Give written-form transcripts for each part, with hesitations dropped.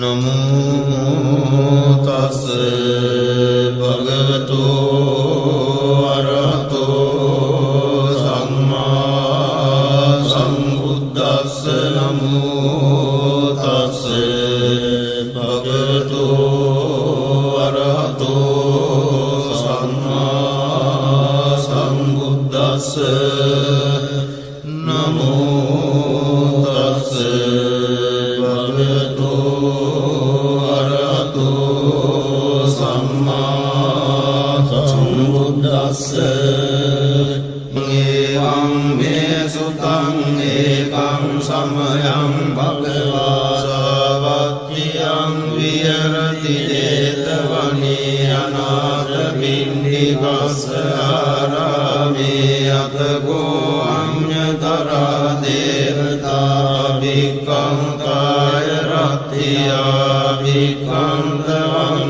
නමෝ තස් භගවතු අරහතෝ සම්මා සම්බුද්දස්ස. නමෝ තස් භගවතු අරහතෝ සම්මා සම්බුද්දස්ස. නමෝ තස් භගවතු අරහතෝ සම්මා සම්බුද්දස්ස. එවං මේ සුතං ඒකං සමයං භගවා සාවත්තියං විහරති ජේතවනේ අනාථපිණ්ඩිකස්ස ආරාමේ අතකෝ අඤ්ඤතරා දේවතා භික්ඛන්තාය රත්තියා භික්ඛන්තවන්නා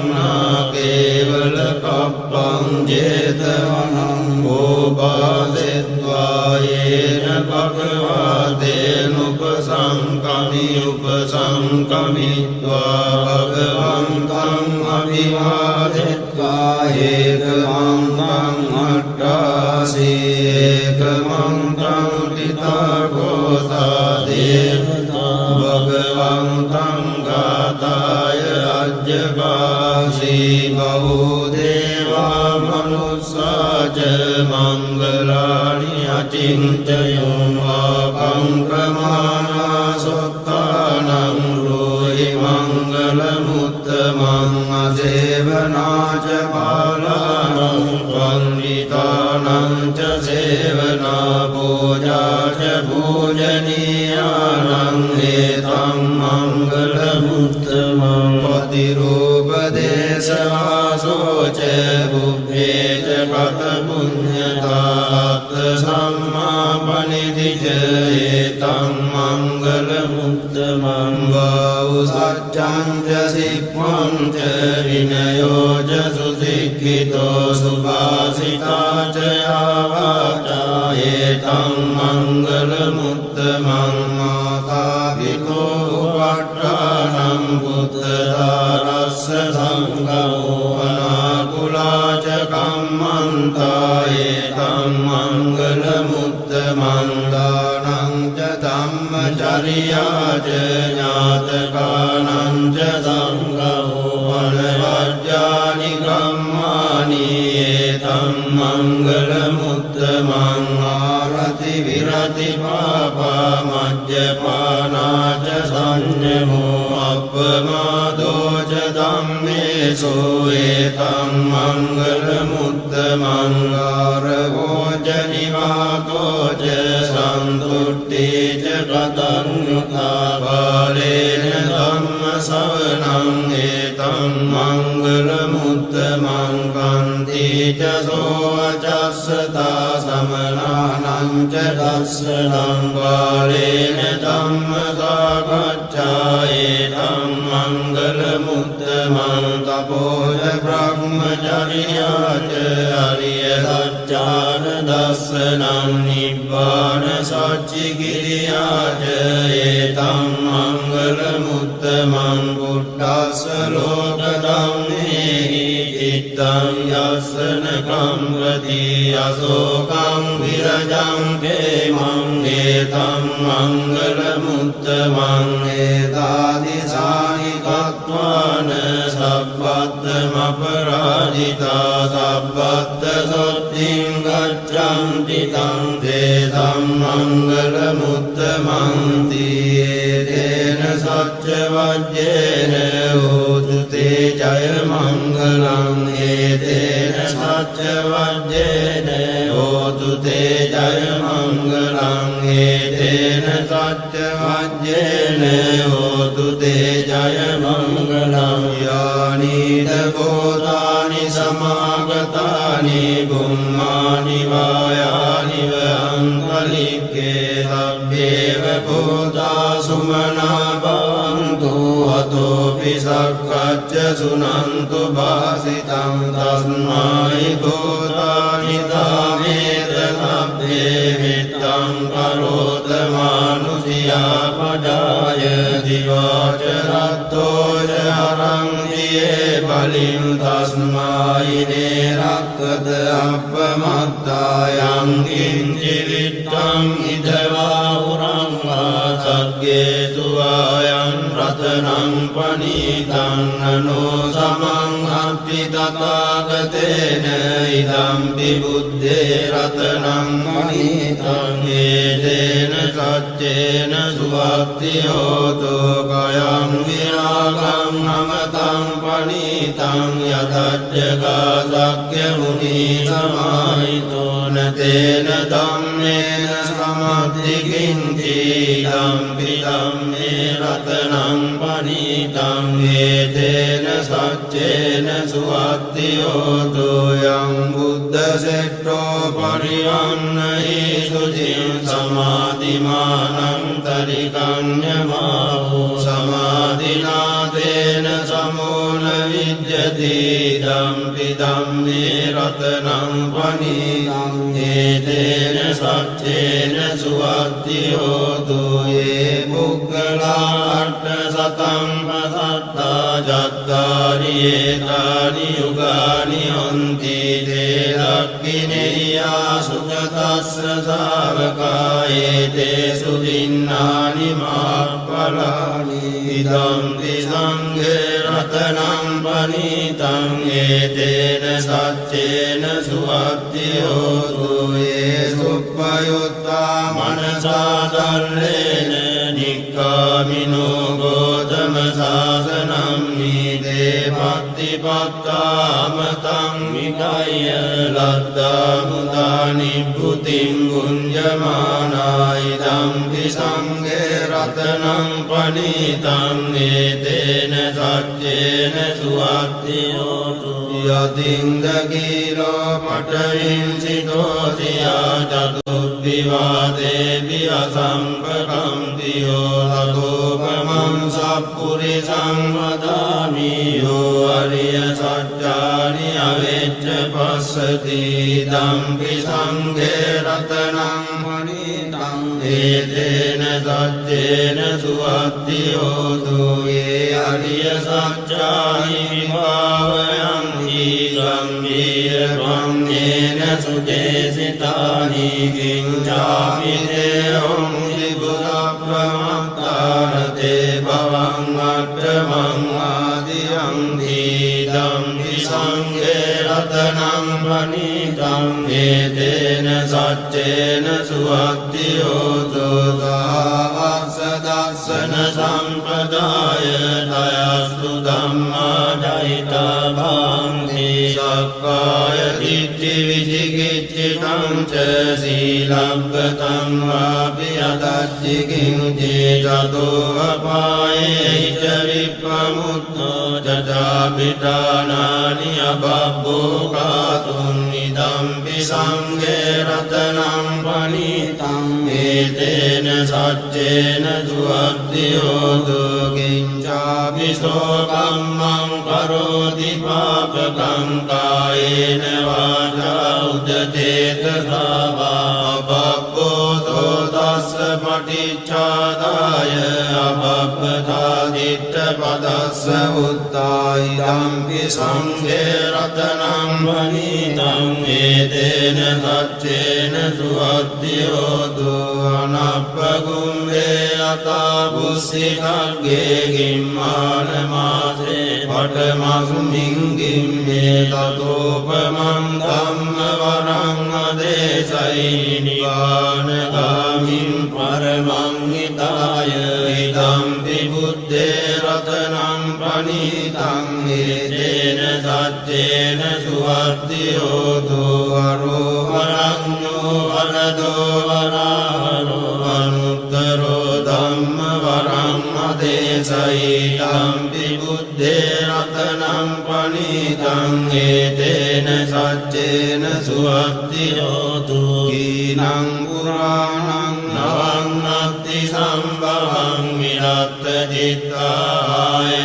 කේවල කප්පං ජේතවනං ඕපාසෙත්වා යේන භගවා තේනුපසංකමි උපසංකමිත්වා භගවන්තං අභිවාදෙත්වා ඒකමන්තං අට්ඨාසී ඒකමන්තං පිතාකෝසා දේවතා භගවන්තං ගාථාය අජ්ජපාසී. බහූ දේවා මනුස්සා ච මංගලානි අචින්තයෝ ආකංක්‍රමානා සොත්තානං රෝහි මංගල මුත්තමං අසේවනාච පාලානං පණ්ඩිතානං ච සේවනා පූජා ච පූජනීයානං ඒතං මංගල මුත්තමං. පතිරූප දේශවාසෝ ච බුබ්බේ ච කත පුඤ්ඤතා සම්මා පනිධි ච ඒතං මංගල මුත්තමං. වාවු සච්ඡං ච සික්ඛං ච විනයෝ ච සුසික්ඛිතෝ සුභාසිතා ච යාවාචා ඒතං මංගල මුත්තමං. මාතා පිතෝ උපට්ඨානං පුත්තදාරස්ස සංඝෝ අනාකුලා ච කම්මන්තා ඒතං මංගල මුත්තමං. දානං ච ධම්මචරියා ච ඥාතකානං ච සංඝෝ අනවජ්ජානි කම්මානි ඒතං මංගල මුත්තමං. ආරති විරති පාපා මජ්ජපානා ච සංයමෝ අප්පමාදෝ ච ධම්මේසු ඒතං මංගල මුත්තමං. ආරවෝ ච නිවාතෝ ච සන්තුට්ඨි ච කතඤ්ඤුතා බාලේන ධම්ම සවනං ඒතං මංගල මුත්තමං. කන්ති ච සෝ අචස්සතා සමනානං ච දස්සනං බාලේන ධම්ම සාකච්ඡා ඒතං මංගල මුත්තමං. තපෝච බ්‍රහ්මචර්යා ච අරිය සච්චාන දස්සනං නිබ්බාන සච්චි කිරියා ච ඒතං මංගල මුත්තමං. පුට්ඨස්ස ලෝක ධම්මේහි චිත්තං යස්සන කම්පති අශෝකං විරජං khemං ඒතං මංගල මුත්තමං. ඒතාදිසානි තත්වාන සබ්බත්තමපරාජිතා සබ්බත්ත සොත්තිං ගච්ඡanti තං තේසං මංගල මුත්තමං. තීතේන සච්ච වජ්ජේන හෝතු තේ ජය මංගලං. ඒතේන සච්ච වජ්ජේන හෝතු තේ ජය මංගලං. ඒතේන සච්ච වජ්ජේන හෝතු තේ ජය මංගලං. යානීත භූතානි සමාගතානි බුම්මානි වායානි වංකලික්කේ සබ්බේව භූතා සුමනා භවන්තු අතෝපි සක්කච්ච සුනන්තු භාසිතං තස්මායි භූතානි තාමේත සබ්බේ විත්තං කරෝත මානුසියා පජාය. දිවාච රත්තෝ ච හරං තියේ බලින් තස්මා ඉනේ රක්කත අප්පමත්තායං කිංචි විත්තං ඉදවා උරං වා සග්ගේසු වායං රතනං පනීතං අනෝ සමං අත්ථි තථාගතේන ඉදම්පි බුද්ධේ රතනං පනීතං ඒතේන සච්චේන සුවත්ති හෝතු කයං විරාගං අමතං පනීතං යතජ්ජකා සක්්‍ය මුනි සමාහිතෝ නතේන ධම්මේන සමත්ති කිංචි ඉදම්පි ධම්මේ රතනං පනීතං ඒතේන සච්චේන සුවත්ති හෝතු යං බුද්ධ සෙට්ඨෝ පරිවන්නහි සුචින් සමාධිමානං තරිකඤ්ඤමාහෝ සමාධිනාතේන සමෝන විජ්ජති ඉදම්පි ධම්මේ රතනං පනීතං ඒතේන සච්චේන සුවත්ති හෝතු ඒ පුග්ගලා අට්ඨ සතං පසත්තා චත්තාරි ඒතානි යුගානි හොන්ති තේ දක්ඛිනෙය්‍යා සුගතස්ස ශාවකා ඒතේ සුදින්නානි මහප්පලානි ඉදම්පි සංඝේ රතනං පනීතං ඒතේන සච්චේන සුවත්ති හෝතු ඒ සුප්පයුත්තා මනසා දල්ලේන නික්කාමිනෝ ගෝතම සාසනම් නීතේ පත්තිපත්තාමතං විකය්‍ය ලද්දා මුදා නිබ්බුතිං ගුඤ්ජමානා ඉදම්පි සංඝේ රතනං පනීතං ඒතේන සච්චේන සුවත්ති හෝතු යතින්ද කීලෝ පඨවින් සිතෝ සියා චතුබ්බිවාදේපි අසම්පකම්පියෝ තතෝපමං සප්පුරිසං වදාමි යෝ අරිය සත්‍යානි අවෙච්ච පස්සති ඉදම්පි සංඝේ රතනං පනීතං ඒතේන සච්චේන සුවත්ති හෝතු ඒ අරිය සත්‍යානි විභාවයන් ගම්භීර පඤ්ඤේන සුදේසිතානි කිංචාපි තේ හොන්ති බුද්ධප්‍රමත්තානතේ භවං අට්ඨමං ආදියං දීදම්පි සංඝේ රතනං පනීතං ඒතේන සච්චේන සුවත්ති හෝතු සාවස්ස දස්සන සම්පදාය තයස්තු ධම්මා ජහිතා භාන්ති සක්කාය දිට්ඨි විචිකිච්ඡිතං ච සීලබ්බතං වාපි අදච්චි කිංචි චතෝ අපායේ ච විප්පමුත්තෝ චචාපිටානානි අබබ්බෝකාතුං ඉදම්පි සංඝේ රතනං පනීතං ඒතේන සච්චේන සුවත්ති හෝතු කිංචාපි සෝ කම්මං කරෝති පාපකං කායේන වාචා උදතේත සාවා අබබ්බෝතෝ තස්ස පටිච්ඡාදාය අබබ්බතා දිට්ඨ පදස්ස උත්තා ඉදම්පි සංඝේ රතනං පනීතං ඒතේන සච්චේන සුවත්ති හෝතු අනප්පගුම්බේ අතා පුස්සිකග්ගේ ගිම්මාන මාසේ පඨමස්මින් ගිම්මේ තතෝපමං ධම්ම වරං අදේසයි නිවානගාමින් පරමං හිතාය ඉදම්පි බුද්ධේ රතනං පනීතං ඒතේන සච්චේන සුවත්ති හෝතු වරෝ වරඤ්ඤෝ වරදෝ වරාහරෝ අනුත්තරෝ ධම්ම වරං අදේසයි ඉදම්පි බුද්ධේ රතනං පනීතං ඒතේන සච්චේන සුවත්ති හෝතු කීනං පුරාණං නවං නත්ති සම්භවං විරත්ත චිත්තායතිකේ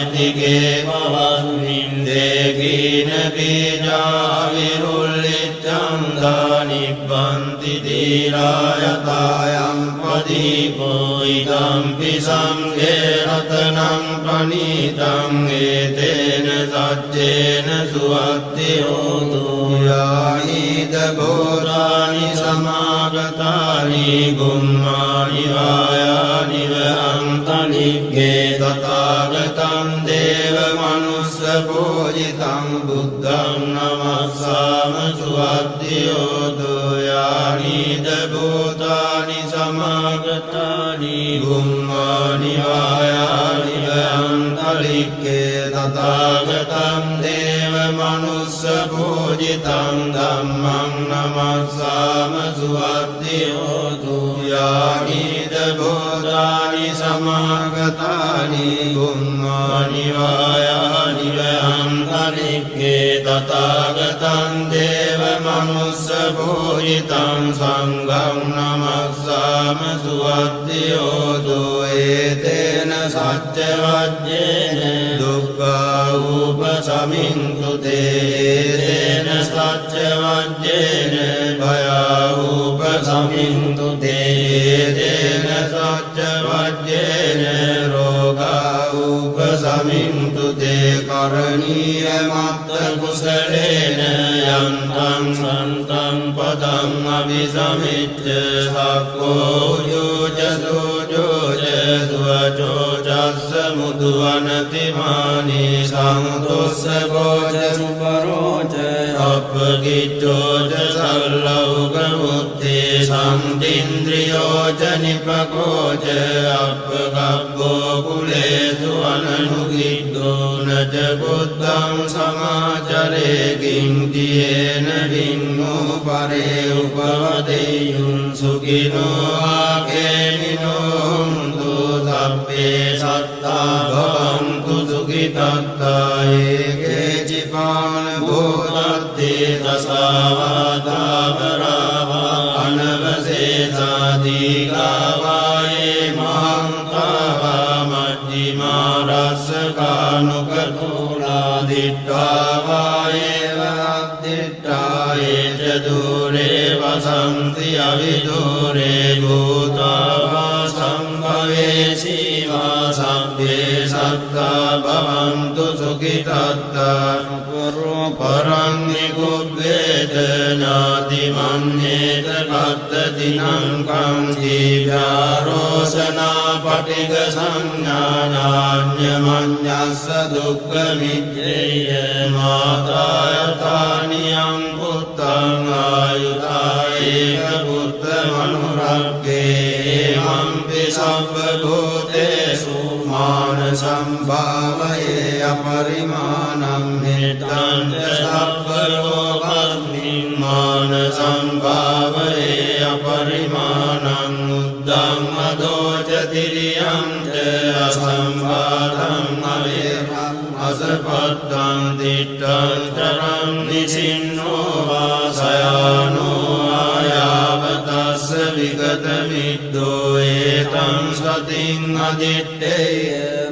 භවස්මින් දේකීන බීජා විරුල්ලිච්ඡං දානිබ්බන්ති සම්ති දීරායතායං පදීපෝ ඉදම්පි සංඝේ රතනං පනීතං ඒතේන සච්චේන සුවත්ති හෝතු. යානීද භූතානි සමාගතානි බුම්මානි වායානි වහන්තලිග්ගේ තථාගතං දේව මනුස්ස පූජිතං බුද්ධං නමස්සාම සුවත්ති හෝතු. යානීද භූතානි සමාගතානි බුම්මානි වායානි වහන්තලිග්ගේ තථාගතං දේව මනුස්ස පූජිතං ධම්මං නමස්සාම සුවත්ති හෝතු. යානීද භූතානි සමාගතානි බුම්මානි වායානි වහන්තලිග්ගේ තථාගතං දේව මනුස්ස පූජිතං සංඝං නමස්සාම සුවත්ති හෝතු. ඒතේන සච්ච වජ්ජේන දුක්ඛා උපසමින්තු තේ. ඒතේන සච්ච වජ්ජේන භයා උපසමින්තු තේ. ඒතේන සච්ච වජ්ජේන රෝගා උපසමින්තු තේ. කරණීය මත්ත කුසලේන යන්තං සන්තං පදං අபிසමිච්ඡ සක්කෝ යෝච සෝජෝච සුවචෝ චස්ස මුදුවනති මානි සන්තුස්ස කෝච සුපරෝච අප්පකිච්ඡෝ ච සල්ලෞක මුත්තේ සම්තින්ද්‍රියෝ ච නිපකෝ ච අප්පකබ්බෝ කුලේසු අනනුගිද්දෝ නච බුද්ධං සමාචරේ කිං තියේන වින්නෝ පරේ උපවදෙය්‍යුං සුඛිනෝ ආකේමිනෝ හොන්තු සබ්බේ සත්තා භවන්තු සුඛිතත්තා. ඒකේචි පාන භූතත්තේ තසාවාදාවරාවා අනවශේෂා දීඝාවායේ මහන්තාවා මජ්ක්‍ධිමා රස්සකානුකූලා දිට්ඨාවායේව අද්දිට්ඨායේ ච දූරේ වසන්ති අවිදූරේ භූතාවා සම්භවේ සීවා සබ්බේ සත්තා භවන්තු සුඛිතත්තා. පරෝ පරං නිකුබ්බේත නාති මඤ්ඤේත කත්ත දිනං කං ජීව්‍යාරෝසනා පටිඝ සංඥානාඤ්ඤ මඤ්ඤස්ස දුක්ඛ මිජ්ජේය. මාතායතානියං පුත්තං ආයුතායේක පුත්ත මනුරක්ඛේ මම්පි සබ්බ භූතේසු මාන සම්භාවයේ අපරිමාණං හිතං ච සබ්බ ලෝකස්මින් මාන සම්භාවයේ අපරිමාණං උද්දං අදෝ ච තිරියං ච අසම්බාධං අවේරං අසපත්තං දිට්ඨං චරං නිසින්නෝ වාසයානෝ ආයාවතස්ස විගත මිද්දෝ ඒතං සතින් අදිට්ඨේය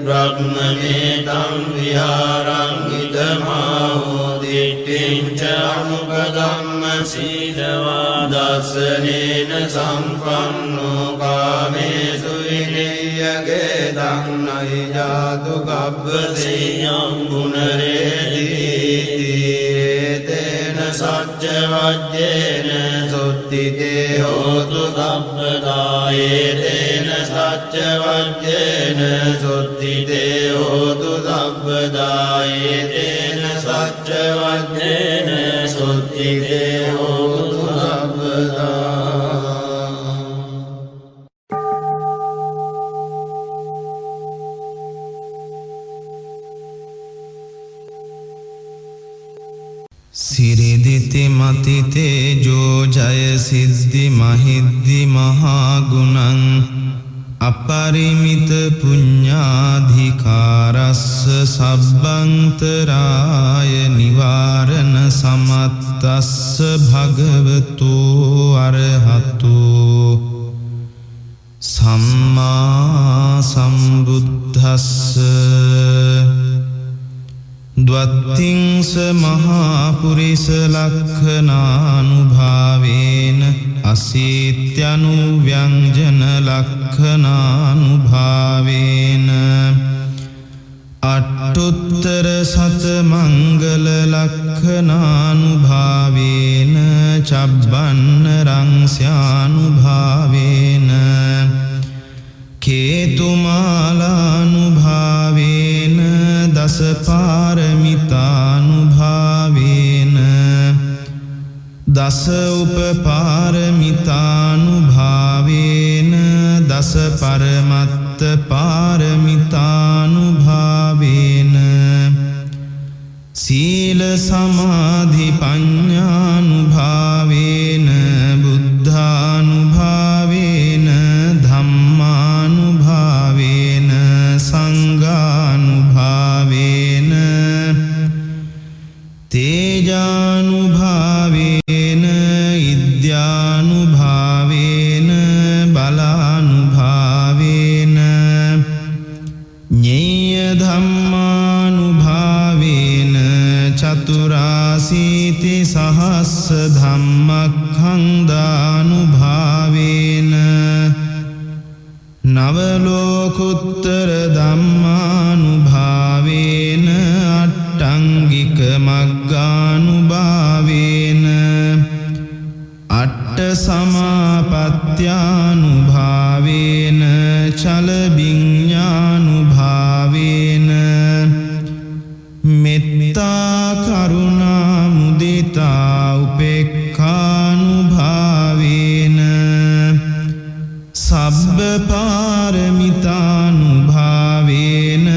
බ්‍රහ්මමේතං විහාරං ඉදමාහෝ දිට්ඨිං ච අනුපගම්ම සීලවා දස්සනේන සම්පන්නෝ කාමේසු විනය්‍ය ගේදං නහි ජාතු ගබ්බසේයං පුනරේති. ඒතේන සච්ච වජ්ජේන සුත්තිතේ හෝතු සබ්බදා. ඒතේන සච්ච වජ්ජේන සුත්තිතේ හෝතු සබ්බදා. ඒතේන සච්ච වජ්ජේන සුත්තිතේ හෝතු සබ්බදා. සිරිදිති මති තේජෝ ජය සිද්ධි මහිද්දි මහා ගුණං අපරිමිත පුඤ්ඤාධිකාරස්ස සබ්බන්තරාය නිවාරණ සමත්තස්ස භගවතු අරහතු සම්මා සම්බුද්දස්ස. ද්වත්තිංස මහා පුරිස ලක්ඛනානුභාවේන අසීත්‍යනු ව්‍යංජන ලක්ඛනානුභාවේන අට්ඨුත්තර සත මංගල ලක්ඛනානුභාවේන චබ්බන්න රංස්යානුභාවේන කේතුමාලානුභාවේන දස පාරමිතානුභාවේන දස උපපාරමිතානුභාවේන දස පරමත්ත පාරමිතානුභාවේන සීල සමාධි පඤ්ඤානුභාවේන බුද්ධානුභාවේන ධම්මානුභාවේන සංඝානුභාවේන තේජානුභාවේන ඉද්‍යානුභාවේන බලානුභාවේන ඤෙය්‍ය ධම්මානුභාවේන චතුරාසීති සහස්ස ධම්මක්ඛන්දානුභාවේන නවලෝකුත්තර ධම්මානුභාවේන අට්ඨංගික මග්ගානුභාවේන අට්ඨ සමාපත්‍යානුභාවේන චලබිඤ්ඤානුභාවේන මෙත්තා කරුණා මුදිතා උපේක්ඛානුභාවේන සබ්බ පාරමිතානුභාවේන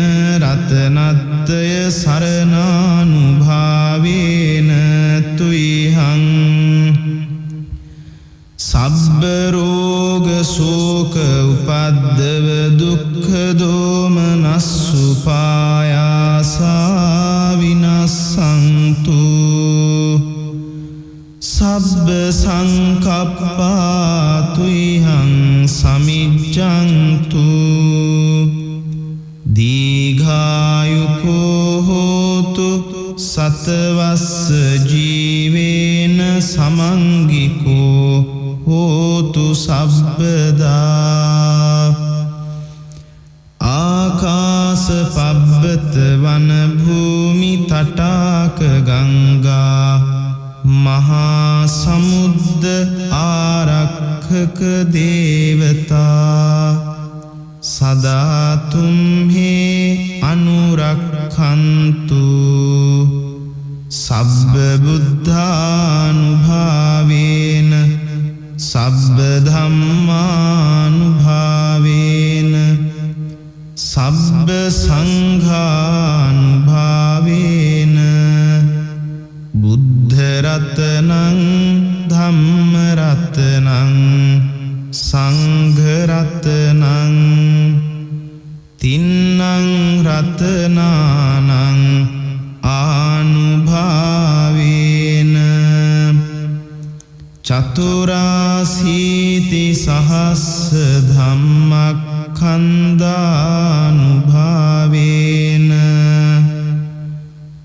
රතනත්තය සරණානුභාවේන තුයිහං සබ්බ රෝග ශෝක උපද්දව දුක්ඛ දෝමනස්සුපායාසා විනස්සන්තු සබ්බ සංකප්පා තුයිහං සමිජ්ජන්තු දීඝායුකෝ හෝතු සතවස්ස ජීවේන සමංගිකෝ හෝතු සබ්බදා ආකාස පබ්බත වන භූමි තටාක ගංගා මහා සමුද්ද ආරක්ඛක දේවතා සදා තුම්හි අනුරක්ඛන්තු සබ්බ බුද්ධානුභාවේන සබ්බ ධම්මානුභාවේන සබ්බ සංඝානුභාවේන බුද්ධ රත්නං ධම්ම රත්නං සංඝ රත්නං තින්නං රත්නානං ආනුභාවේන චතුරාසීති සහස්ස ධම්මක්ඛන්දානුභාවේන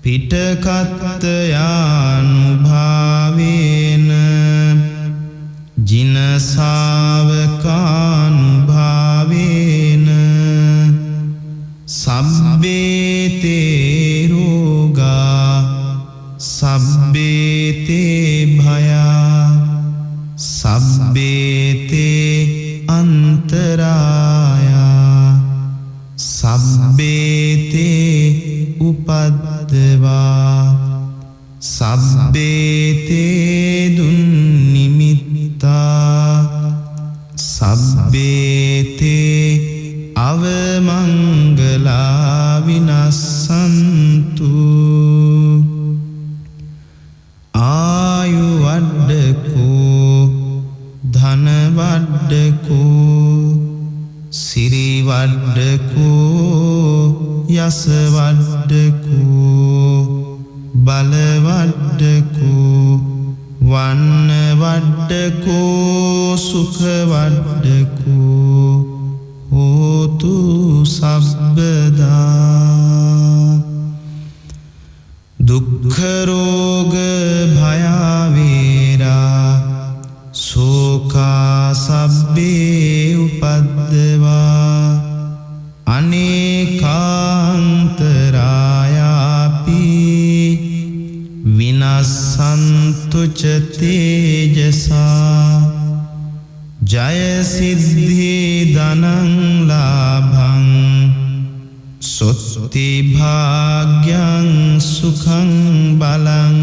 පිටකත්තයානුභාවේන ජින ශාවකානුභාවේන සබ්බේ තේ රෝගා සබ්බේ තේ භයා සබ්බේ තේ අන්තරායා සබ්බේ තේ උපද්දවා සබ්බේ තේ දුන්නිමිත්තා සබ්බේ තේ අවමංගලා විනස්සන්තු ආයු වඩ්ඩකෝ ධන වඩ්ඩකෝ සිරි වඩ්ඩකෝ යස වඩ්ඩකෝ බල වඩ්ඩකෝ වන්න වඩ්ඩකෝ සුඛ වඩ්ඩකෝ හෝතු සබ්බදා දුක්ඛ රෝග භය වේරා ශෝක රක්ඛන්තු ච තේජසා ජය සිද්ධි ධනං ලාභං සොත්ති භාග්‍යං සුඛං බලං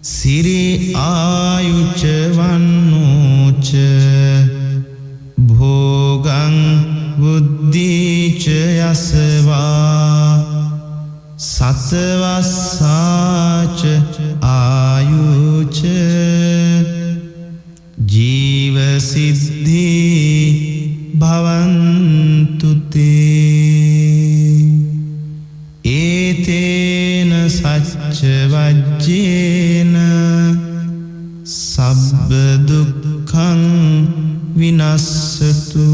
සිරි ආයුච වන්නෝච භෝගං බුද්ධීච යසවා සතවස්සාච ආයුච ජීව සිද්ධි භවන්තු තේ. ඒතේන සච්ච වජ්ජේන සබ්බ දුක්ඛං විනස්සතු.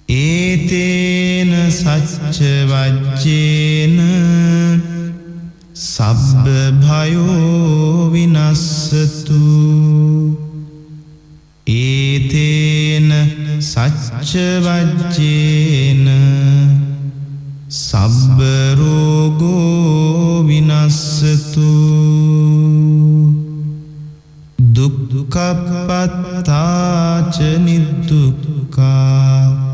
ඒතේන සච්ච වජ්ජේන සබ්බ භයෝ විනස්සතු. ඒතේන සච්ච වජ්ජේන සබ්බ රෝගෝ විනස්සතු. දුක්ඛපත්තාච නිදුක්ඛා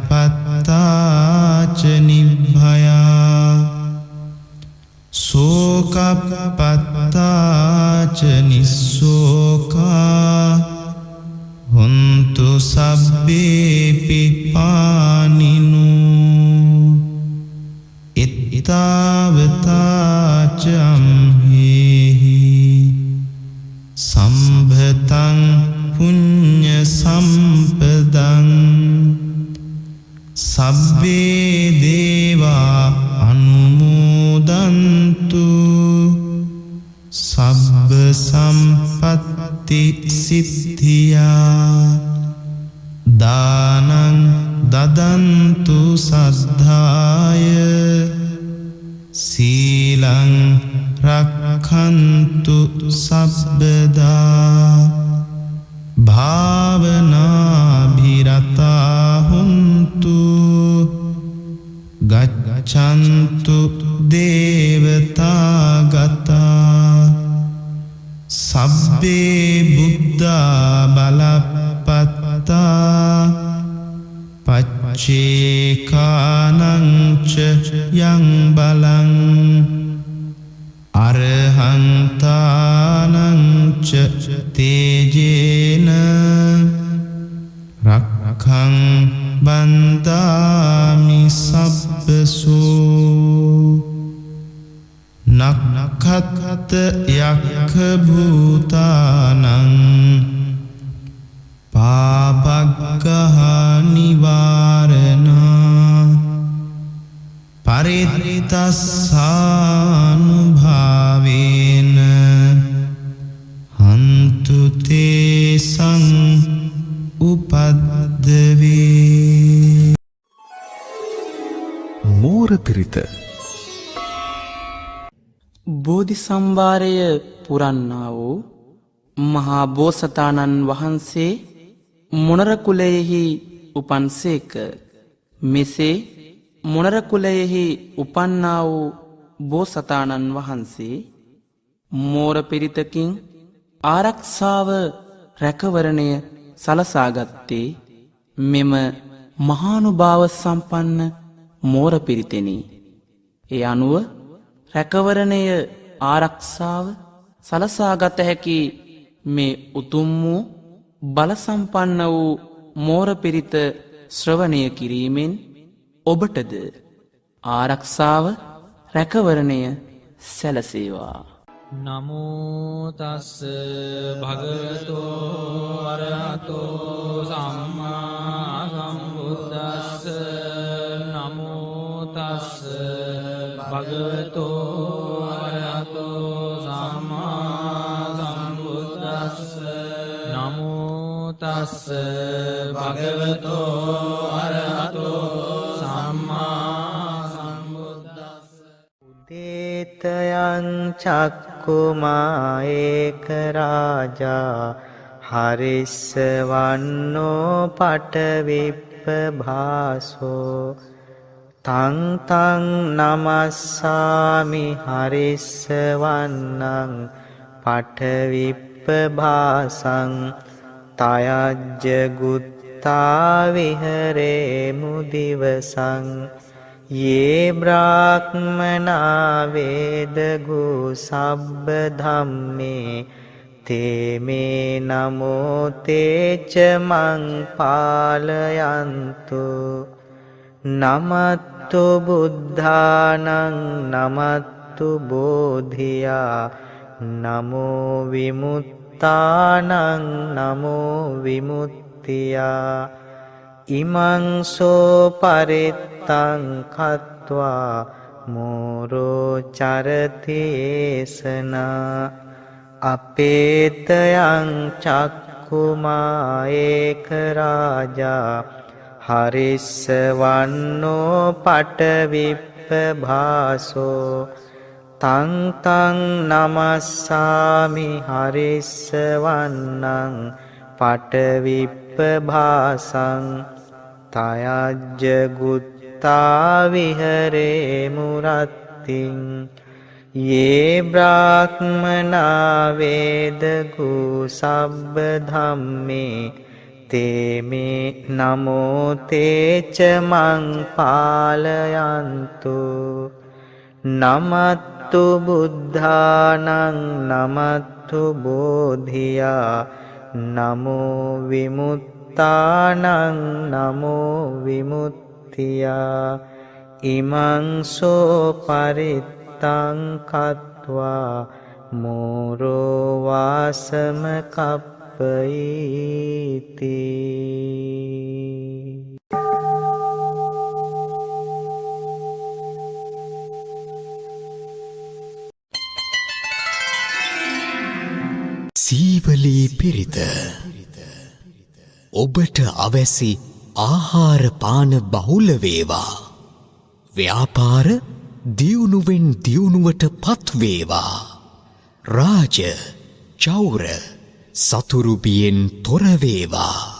භයපත්තාච නිබ්භයා සෝකප්පත්තාච නිස්සෝකා හොන්තු සබ්බේපි පානිනු. එත්තාවතාච අම්හෙහි සම්භතං පුඤ්ඤ සම්පදං සබ්බේ දේවා අනුමෝදන්තු සබ්බ සම්පත්ති සිද්ධියා. දානං දදන්තු සද්ධාය සීලං රක්ඛන්තු සබ්බදා භාවනාභිරතා හුන්තු ගච්ඡන්තු දේවතා ගතා සබ්බේ බුද්ධා බලපත්තා පච්චේකානං ච යං බලං අරහන්තානං ච තේජේන රක්ඛං බන්දාමි සබ්බසෝ. නක්ඛත්ත යක්ඛ භූතානං පාපග්ගහ නිවාරණා පරිත්තස්සානුභාවේන හන්තු තේසං උපද්දවේ. මෝර පිරිත. බෝධි සම්භාරය පුරන්නා වූ මහා බෝසතාණන් වහන්සේ මොනර කුලයෙහි උපන්සේක. මෙසේ මොනර කුලයෙහි උපන්නා වූ බෝසතාණන් වහන්සේ මෝර පිරිතකින් ආරක්ෂාව රැකවරණය සලසාගත්තේ මෙම මහානුභාව සම්පන්න මෝර පිරිතෙනි. ඒ අනුව රැකවරණය ආරක්ෂාව සලසාගත හැකි මේ උතුම් වූ බල සම්පන්න වූ මෝර පිරිත ශ්‍රවණය කිරීමෙන් ඔබටද ආරක්ෂාව රැකවරණය සැලසේවා. නමෝ තස්ස භගවතෝ අරහතෝ සම්මා සම්බුද්දස්ස. නමෝ තස්ස භගවතෝ අරහතෝ සම්මා සම්බුද්දස්ස. නමෝ තස්ස භගවතෝ අරහතෝ සම්මා සම්බුද්දස්ස. උදේතයං චක්කුමා ඒක රාජා හරිස්ස වන්නෝ පටවිප්පභාසෝ තං තං නමස්සාමි හරිස්ස වන්නං පඨවිප්පභාසං තයජ්ජ ගුත්තා විහෙරේමු දිවසං යේ බ්‍රාහ්මනා වේදගු සබ්බ ධම්මේ තේ මේ නමෝ තේ ච මං පාලයන්තු. නමත්තු බුද්ධානං නමත්තු බෝධියා නමෝ විමුක්තානං නමෝ විමුක්තියා. ඉමං සෝ පරිත්තං කତ୍වා මෝරෝ චරති ඒසනා. අපේතයං චක්ඛුමා ඒක රාජා හරිස්ස වන්නෝ පටවිප්පභාසෝ තං තං නමස්සාමි හරිස්ස වන්නං පටවිප්පභාසං තයජ්ජ ගුත්තා විහෙරේ මුරත්තිං. යේ බ්‍රාහ්මනා වේදගු සබ්බ ධම්මේ තේ මේ නමෝ තේ ච මං පාලයන්තු. නමත්තු බුද්ධානං නමත්තු බෝධියා නමෝ විමුක්තානං නමෝ විමුක්තියා. ඉමං සෝ පරිත්තං කତ୍වා මෝරෝ වාසම කප්පයිති. සීවලී පිරිත. ඔබට අවැසි ආහාර පාන බහුල වේවා. ව්‍යාපාර දියුණුවෙන් දියුණුවට පත් වේවා. රාජ චෞර සතුරු බියෙන් තොර වේවා.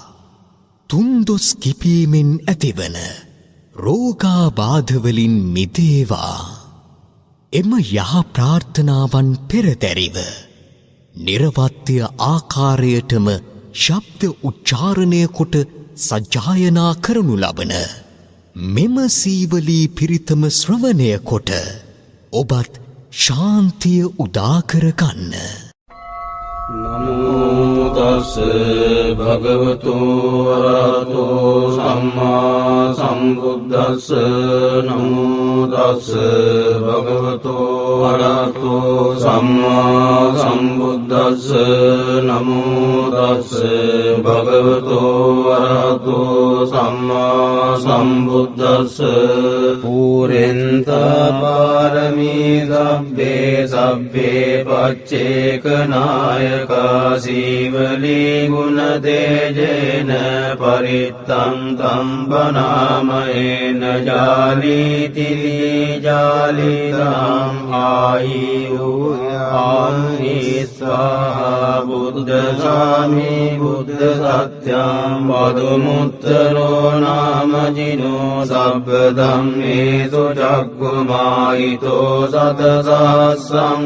තුන්දොස් කිපීමෙන් ඇතිවන රෝගාබාධ වලින් මිදේවා. එම යහ ප්‍රාර්ථනාවන් පෙරදැරිව නිර්වත්‍ය ආකාරයටම ශබ්ද උච්චාරණය කොට සජ්ජායනා කරනු ලබන මෙම සීවලී පිරිතම ශ්‍රවණය කොට ඔබත් ශාන්තිය උදා කර ගන්න. නමෝ තස්ස භගවතු වරහතෝ සම්මා සම්බුද්දස්ස. නමෝ තස්ස භගවතු වරහතෝ සම්මා සම්බුද්දස්ස. නමෝ තස්ස භගවතු වරහතෝ සම්මා සම්බුද්දස්ස. පූරෙන්තා පාරමී සබ්බේ සබ්බේ පච්චේක නායකා සීවලී ගුණ තේජේන පරිත්තං තම් බනාමයේන ජාලීති ජාලිතං ආයු ආනිස්වාහා බුද්ධ සාමි බුද්ධ සත්‍යං පදුමුත්තරෝ නාම ජිනෝ සබ්බ ධම්මේසු චක්ඛුමායිතෝ සත සහස්සං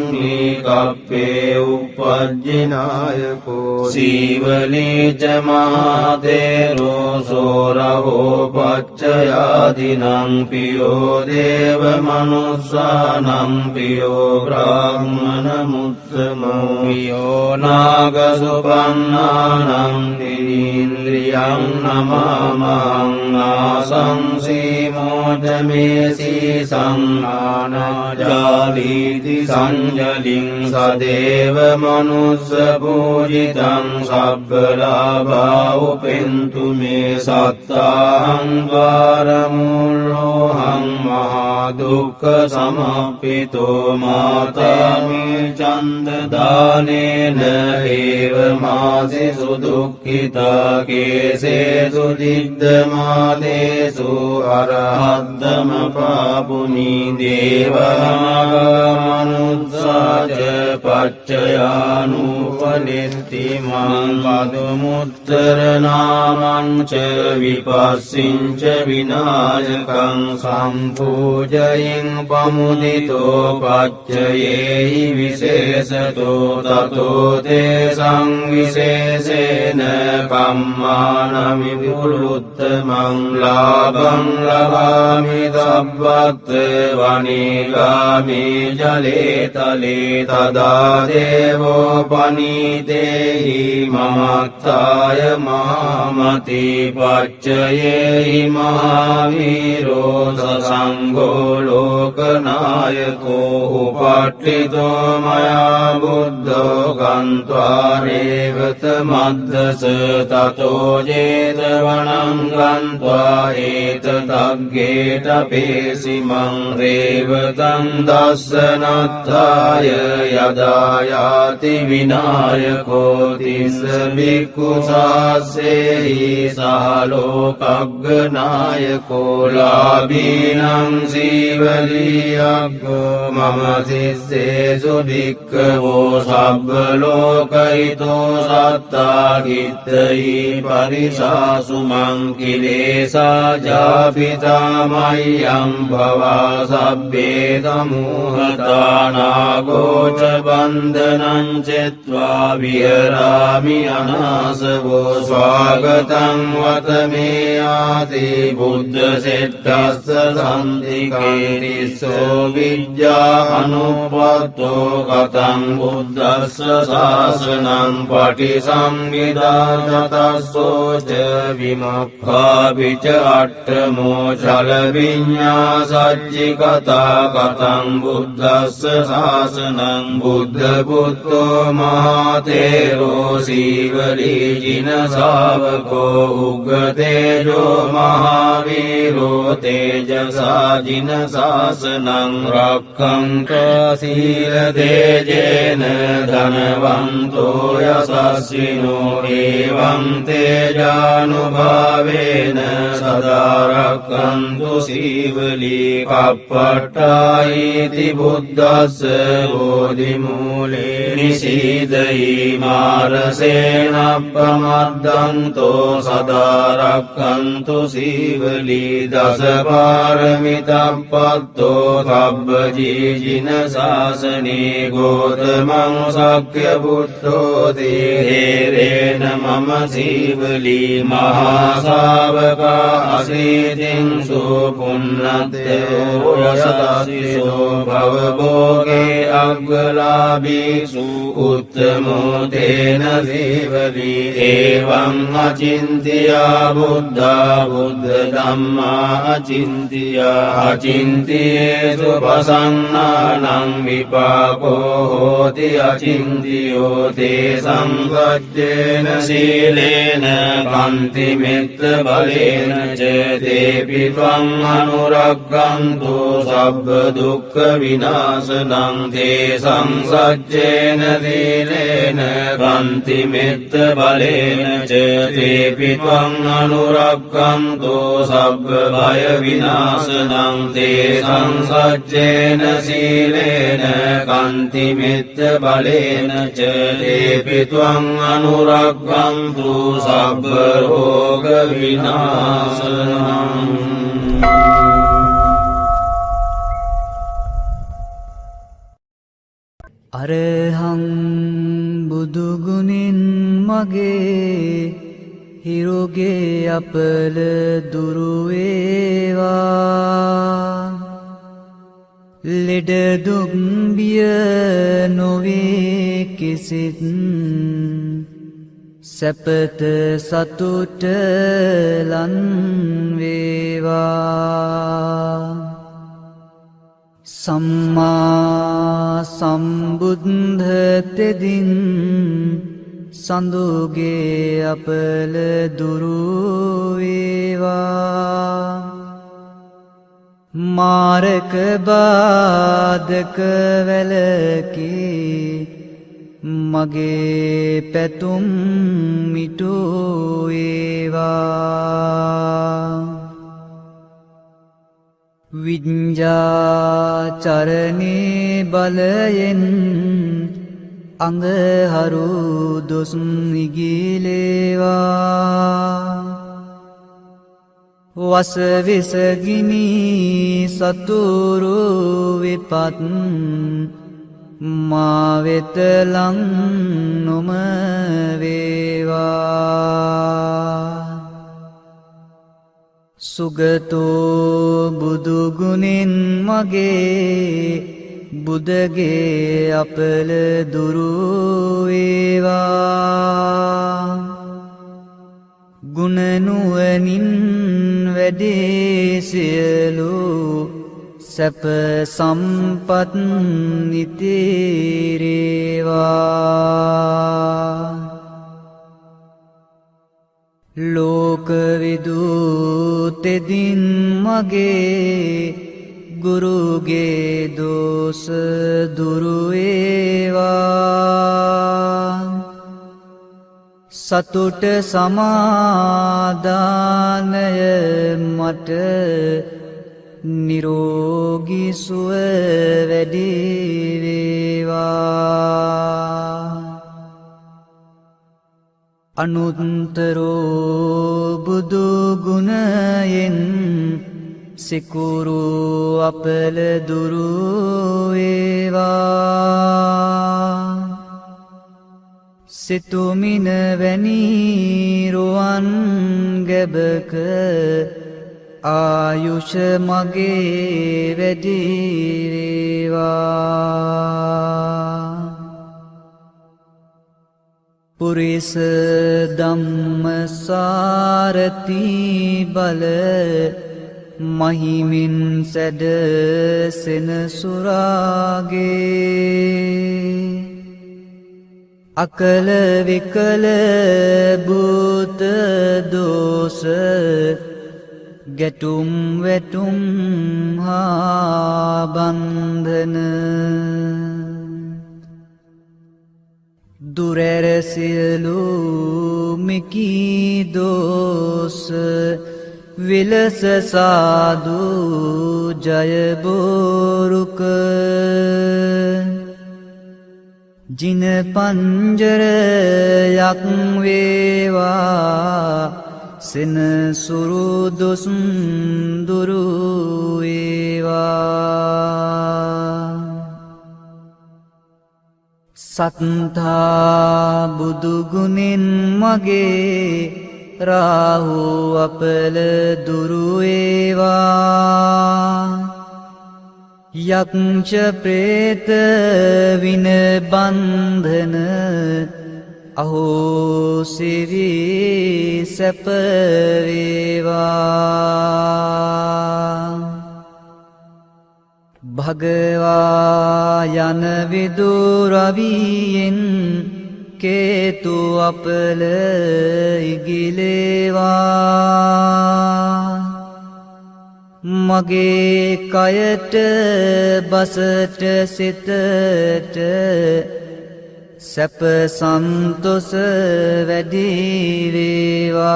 කප්පේ උපජ්ජිනායකෝ සීවලී ච මහතේරෝ සෝරහෝ පච්චයාදිනං පියෝ දේව මනුස්සානං පියෝ බ්‍රාහ්මන මුත්තමෝ පියෝ නාග සුපන්නානං දිනීන්ද්‍රියං නමාමහං ආසං සීමෝ ච මේසී සංනානා ජාලීති සංජලින් සදේව මනුස්ස පූජිතං සබ්බ ලාභා උපෙන්තු මේ සත්තාහං ද්වාරමූලෝහං මහා දුක්ඛ සමප්පිතෝ මාතා මේ ඡන්ද දානේන ඒව මාසිසු දුක්ඛිතා කේසේසු දිද්දමානේසු අරහද්දම පාපුනි දේවනාග මනුස්සාච පච්චයානුපනිත්ති මං පදුමුත්තර නාමං ච විපස්සිංච විනායකං සම්පූජයින් පමුදිතෝ පච්චයේහි විශේෂතෝ තතෝ තේ සංවිශේෂේන කම්මාන විපුලුත්තමං ලාභං ලභාමි සබ්බත් වනිගාමි ජලේ තලේ තදා දේවෝ පනීතේහි මමත්තාය මහමති පච්චයේහි මහවීරෝ සසංඝෝ ලෝකනායකෝ උපට්ඨිතෝ මයා බුද්ධෝ ගන්්වා රේවත මද්දස තතෝ ජේතවනං ගන්්වා ඒතතග්ගේට පේසිමං රේවතං දස්සනත්තාය යදා යාති විනායකෝ තිස්ස භික්ඛු සාසේහි සහලෝකග්ග නායකෝ ලාභීනං සීවලී අග්ගෝ මම සිස්සේසු භික්ඛවෝ සබ්බ ලෝකහිතෝ සත්තා කිත්තයි පරිසාසු මං කිලේසා ජාපිතා මය්‍යං භවා සබ්බේ සමූහතා නාගෝච බන්ධනං චෙත්වා විහරාමි අනාසවෝ ස්වාගතං වත මේ ආති බුද්ධ සෙට්ඨස්ස සම්තිකේ තිස්සෝ විජ්ජා අනුපත්තෝ කතං බුද්ධස්ස ශාසනං පටිසම්භිදා තතස්සෝ ච විමුක්ඛාපි ච අට්ඨමෝ චල විඤ්ඤා සජ්ජිකතා කතං බුද්ධස්ස ශාසනං බුද්ධ පුත්තෝ මහා තේරෝ සීවලී ජින ශාවකෝ උග්ගතේජෝ මහා වීරෝ තේජසා ජින ශාසනං රක්ඛන්තෝ සීල තේජේන ධනවන්තෝ යසස්සිනෝ එවං තේජානුභාවේන සදා රක්ඛන්තු සීවලී කප්පට්ඨායිති බුද්දස්ස බෝධි මූලේ නිසීදයි මාරසේන අප්පමද්දන්තෝ සදා රක්ඛන්තු සීවලී දස පාරමිතප්පත්තෝ සබ්බ ජීජින ශාසනේ ගෝතමං ශාක්‍ය පුත්තෝ තේරේන මම සීවලී මහා ශාවකා අසීතින් සෝ පුන්නත්තෝ යසස්සිසෝ භවභෝගේ අග්ගලාභීසු උත්තමෝ තේන සීවලී එවං අචින්තියා බුද්ධා බුද්ධ ධම්මා අචින්තියා අචින්තියේසු පසන්නානං විපාකෝ හෝති අචින්තියෝ තේ සංසජ්ජේන සීලේන කන්ති මෙත්ත බලේන ච තේපි ත්වං අනුරක්ඛන්තු සබ්බ දුක්ඛ විනාශනං තේ සංසජ්ජේන සීලේන කන්ති මෙත්ත බලේන ච තේපි ත්වං අනුරක්ඛන්තු සබ්බ භය විනාශනං තේ සංසජ්ජේන සීලේන කන්ති මෙත්ත බලේන ච තේපි ත්වං අනුරක්ඛන්තු සබ්බ රෝග විනාශනං. අරහං බුදුගුණින් මගේ හිරුගේ අපල දුරු වේවා. ලෙඩ දුක් බිය නොවේ කිසිත් සැපත සතුට ලන් වේවා. සම්මා සම්බුද්ධ තෙදින් සඳුගේ අපල දුරු වේවා. මාරක බාධක වැලකී මගේ පැතුම් මිටු වේවා. විඤ්ඤාචරණේ බලයෙන් අඟහරු දොස් නිගිලේවා. වස විස ගිනි සතුරු විපත් මා වෙත ලං නොම වේවා. සුගතෝ බුදු ගුණෙන් මගේ බුදගේ අපල දුරු වේවා. ගුණ නුවණින් වැඩි සියලු සැප සම්පත් නිතිරේවා. ලෝකවිදු තෙදින් මගේ ගුරුගේ දෝෂ දුරු වේවා. සතුට සමාදානය මට නිරෝගී සුව වැඩි වේවා. අනුත්තරෝ බුදු ගුණයෙන් සිකුරු අපල දුරු වේවා. සිතුමින වැනි රුවන් ගැබක ආයුෂ මගේ වැඩි වේවා. පුරිස ධම්ම සාරති බල මහිමින් සැඩ සෙනසුරාගේ අකල විකල භූත දෝෂ ගැටුම් වැටුම් හා බන්ධන දුරැර සියලු මිකී දෝෂ විලස සාදු ජය බෝරුක. ජින පංජරයක් වේවා සෙනසුරු දොස් දුරු වේවා. සත්තා බුදු ගුණෙන් මගේ රාහු අපල දුරු වේවා. යක්ෂ ප්‍රේත වින බන්ධන අහෝසිරි සැප වේවා. භගවා යන විදු රවියෙන් කේතු අපල ඉගිලේවා. මගේ කයට බසට සිතට සැප සන්තොස වැඩි වේවා.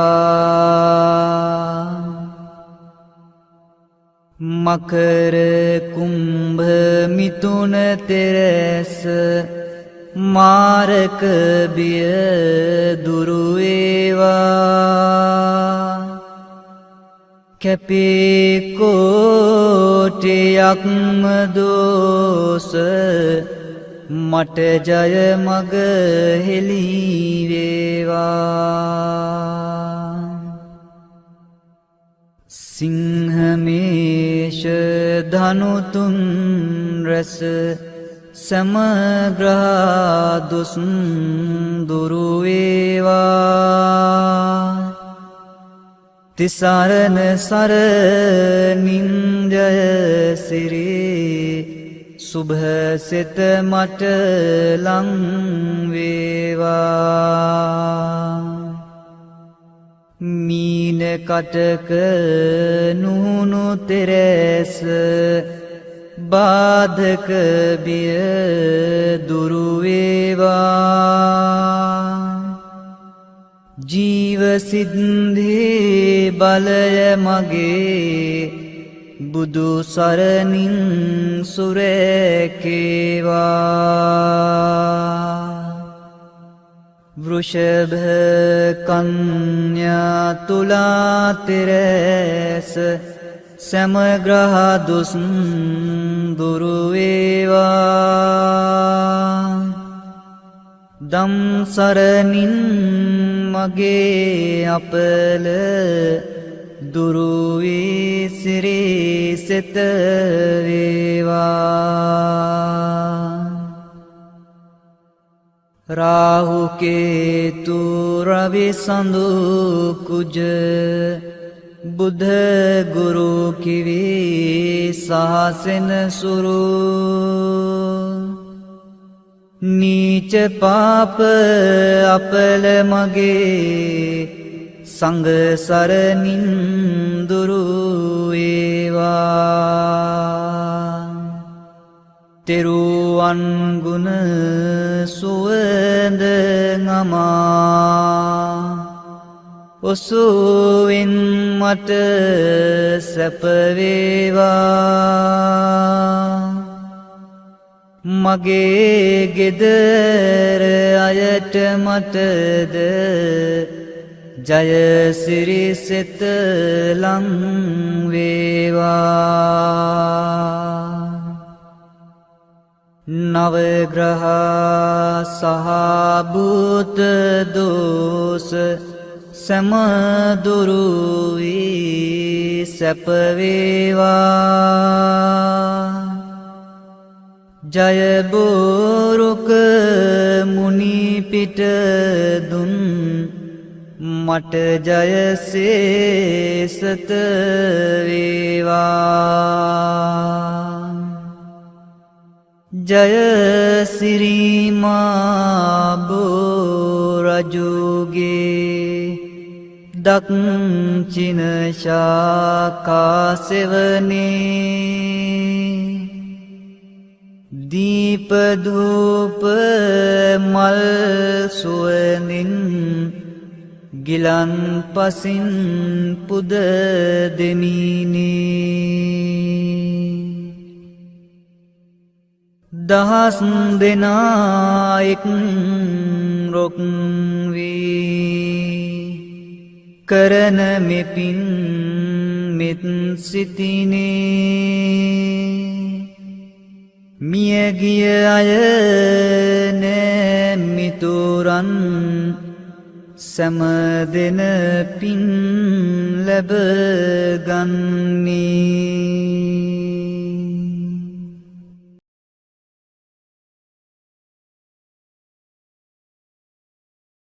මකර කුම්භ මිථුන තෙරැස මාරක බිය දුරු වේවා. කැපේ කෝටියක්ම දෝෂ මට ජය මග හෙළි වේවා. සිංහ මේෂ ධනු තුන් රැස සමග්‍රහ දුස් දුරු වේවා. තිසරණ සරණින් ජය සිරි සුභ සිත මට ලං වේවා. මීන කටක නුහුණු තෙරැස බාධක බිය දුරු වේවා. ජීව සිද්ධි බලය මගේ බුදු සරණින් සුරැකේවා. වෘෂභ කන්‍යා තුලා තෙරැස සෑම ග්‍රහ දුස් දුරු වේවා. දම් සරණින් මගේ අපල දුරු වී සිරි සිත වේවා. රාහු කේතු රවි සඳු කුජ බුධ ගුරු කිවි සහසෙන සුරු නීච පාප අපල මගේ සංඝ සරණින් දුරු වේවා. තෙරුවන් ගුණ සුවඳ නමා ඔසුවින් මට සැප වේවා. මගේ ගෙදර අයට මටද ජය සිරි සිත ලං වේවා. නව ග්‍රහ සහ භූත දෝෂ සෑම දුරු වී සැප වේවා. ජය බෝරුක මුනි පිට දුන් මට ජය සේසත වේවා. ජය සිරිමා බෝ රජුගේ දක්ෂිණ ශාඛා සෙවණේ දීප ධූප මල් සුවඳින් ගිලන් පසින් පුද දෙමිනේ. දහස් දෙනා එක් රොක් වී කරන මෙපින් මෙත් සිතිනේ. මියගිය අය නෑ මිතුරන් සෑම දෙන පින් ලැබ ගන්නේ.